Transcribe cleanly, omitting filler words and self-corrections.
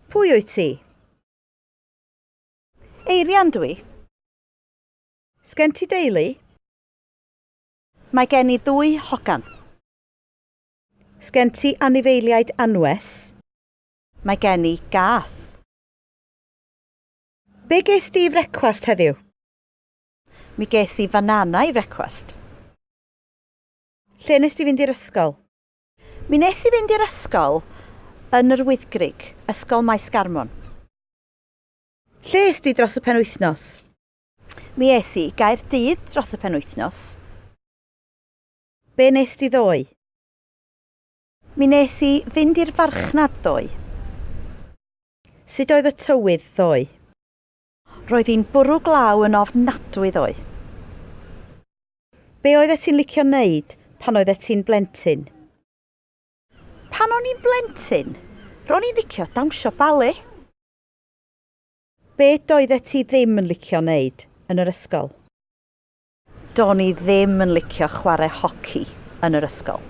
Pwy wyt ti? Eirian dwi. Sgen ti deulu? Mae gen i ddwy hogan. Sgen ti anifeiliaid anwes? Mae gen i gath. Be ges di i frecwast heddiw? Mi ges i fanana i frecwast. Lle nes di fynd i'r ysgol? Mi nes i fynd i'r ysgol yn yr Wyddgrug, Ysgol Maes Garmon. Lle es di dros y penwythnos? Mi es i i Gaerdydd dros y penwythnos. Be nes di ddoe? Mi nes i fynd i'r farchnad ddoe. Sut oedd y tywydd ddoe? Roedd hi'n bwrw glaw yn ofnadwy ddoe. Be oeddet ti'n licio wneud pan oeddet ti'n blentyn? Pan o'n i'n blentyn, ro'n i'n licio dawnsio bale. Be doeddet ti ddim yn licio wneud yn yr ysgol? Do'n i ddim yn licio chwarae hoci yn yr ysgol.